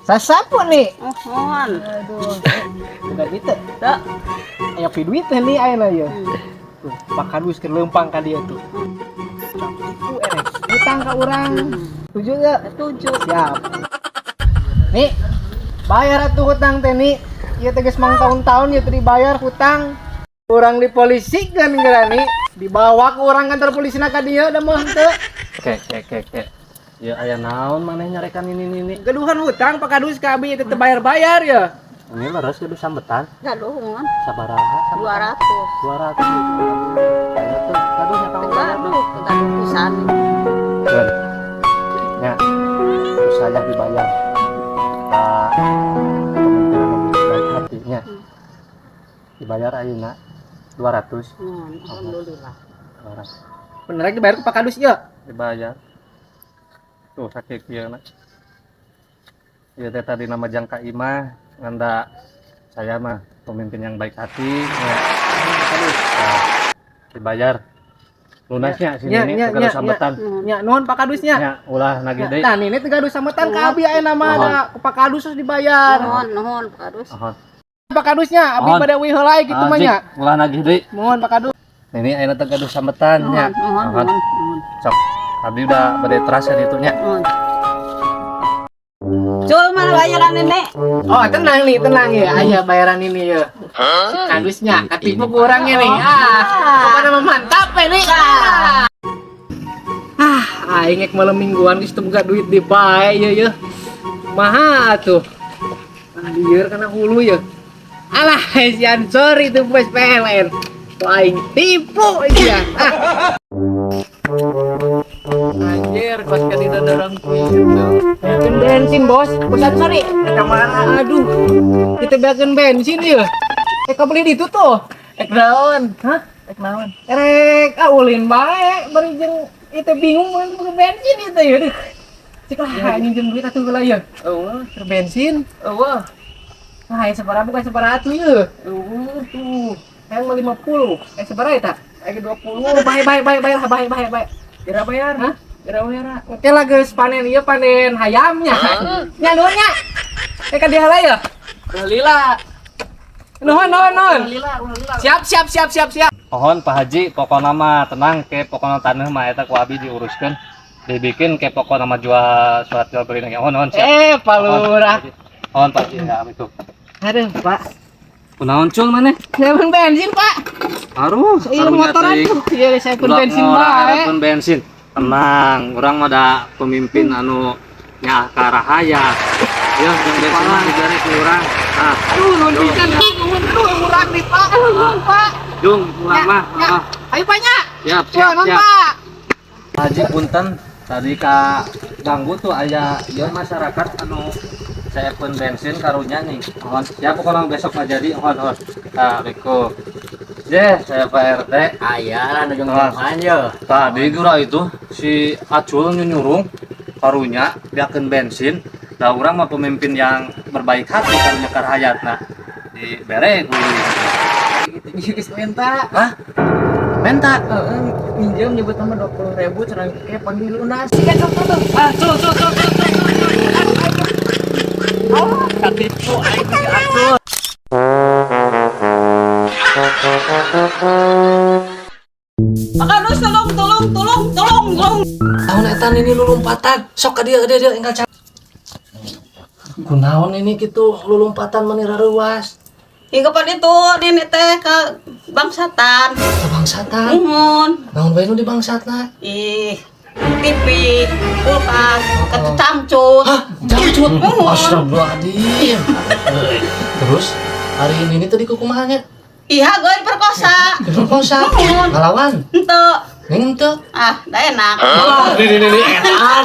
Sasapu nih. Mohon. Aduh. Bukan itu. Tuh. Aya pi duit teh nih ayeuna ya. Tuh, Pak Kadus keur leumpang ka dia tuh. Tipu erek. Utang ka urang. Setuju gak? Setuju. Siap. Nih, bayar atuh hutang teh nih. Ieu teh geus mang tahun-tahun ya teu dibayar hutang. Urang dipolisikan geura nih. Dibawa ku urang kantor polisi ka dieu da mah henteu. Ke ke ke ke. Ya aya naon maneh nyarekan ini. Gaduhan hutang Pak Kadus ka abi teu bayar-bayar ya. Ini leres gaduh sambetan. Gaduh hubungan Sabaraha? 200. 200. Aya tuh gaduhnya kamu bayar. Gaduh, gaduh pisan. Keun. Nya. Terus saya dibayar. Ka pemimpin anu baik hatinya. Dibayar ayeuna 200. Alhamdulillah. 200. Bener rek dibayar ku Pak Kadus ya. Dibayar. Tuh sakit kieu na. Ieu teh tadi nama jangka imah nganda saya mah pemimpin yang baik hati ya. Nah, dibayar lunasnya sini Ya, nih ya, teu ya, sambetan. Nya nuhun Pak Kadusnya. Nya ulah nagih deui. Nah, ini teu gaduh sambetan ka abi ayeuna mah Nuhun. Da ku Pak Kadus harus dibayar. Nuhun, nuhun Pak Kadus. Mohon. Pak Kadusnya abi Nuhun. pada wih heula kitu mah nya. Jik, ulah nagih deui. Mohon Pak Kadus. Ini ayeuna teu gaduh sambetan nya. Nuhun, nuhun, Nuhun. nuhun, nuhun. Sok abdi udah bade teras ya ditu nya. Nuhun. Cul, mana bayaran nenek? Oh, tenang nih, tenang ya. Aya bayaran ini ya. Si Kadusnya katipu ku orangnya nih. Ah, pokoknya mah mantap ya nih. Ah. Ah, aing ek malam mingguan geus teu boga duit di bae ya ya. Maha tuh. Lieur kana hulu ya. Alah, sian sorry tuh bos PLN. Tuh aing tipu ya. Ah. Anjir, kos ka didorong ku itu. Beakeun bensin, Bos. Bos sorry. Kamana? Aduh. Kita beakeun bensin ya. Eh, kau beli di itu tuh. Ek naon? Hah? Ek naon? Erek, ah ulin bae, bari jeung itu bingung mau beli bensin itu ya. Aduh. Cik lah, minjem duit atuh heula ya. Eueuh, Keur bensin. Eueuh. Nah, ya sabaraha bukan sabaraha atuh ya. Eueuh. Tuh, yang mah 50. Eh sabaraha eta? Ek 20. Bae bae bae bae lah bae bae bae. Kira bayar? Hah? Kira bayar? Oke lah geus panen ieu panen hayamnya. Nya nuhun nya. Eh ka dieu heula ya. Lila. Nuhun nuhun nuhun. Lila, lila. Siap siap siap siap siap. Pohon Pak Haji, pokokna mah tenang ke pokokna taneuh mah eta ku abi diuruskeun. Dibikin ke pokokna mah jual surat jual beli lagi. Mohon, mohon siap. Eh, Pak Lurah. Mohon Pak Haji, ya itu. Aduh, Pak. Kunaon cul maneh? Saya pun bensin, Pak. Aduh, Iya motor atuh. Iya, saya pun bensin bae. Pun bensin. Tenang, urang mah da pemimpin anu nyaah ka rahayat. Ya, jeung bensin mah dibere ku urang. Ah, Aduh, nuhun pisan, Pak. Nuhun aduh urang nih, Pak. Nuhun, Pak. Jung, urang mah. Ya, Ah, ayo Pak nya. siap, Ya, siap, nuhun, siap. Pak. Haji punten tadi ka ganggu tuh aya ieu masyarakat anu saya pun bensin karunya nih. Mohon siap pokoknya besok mah jadi mohon mohon. Assalamualaikum. Je, saya Pak RT. Aya lah nu jeung Ah. yo. Tadi gura itu si Acul nyunyurung karunya biakeun bensin. Da urang mah pemimpin yang berbaik hati karunya ka rahayatna. Dibere ku Gitu geus minta. Hah? Menta. Heeh, minjem nyebut nama 20.000 cenah ke panggil lunas. Ah, cul cul cul cul cul cul. Ah, katipu aing si Acul. Pak Kadus tolong, tolong, tolong, tolong, tolong. Tahun eta ini lulumpatan. Sok ka dieu dieu dieu enggal ca. Kunaon ini kitu lulumpatan meni rareuwas. Hingga pada itu nenek teh ke bangsatan. Ka bangsatan. Nuhun. Naon bae nu di bangsatna? Ih, TV, kulkas, kecangcut. Hah, jangcut. Nuhun. Astagfirullahaladzim. Terus hari ini tadi kumaha nya? Iya, gue diperkosa. Diperkosa. Nuhun. Ngalawan. Ente. Ning henteu. Ah, dah enak. Ah, ini ini ini edan.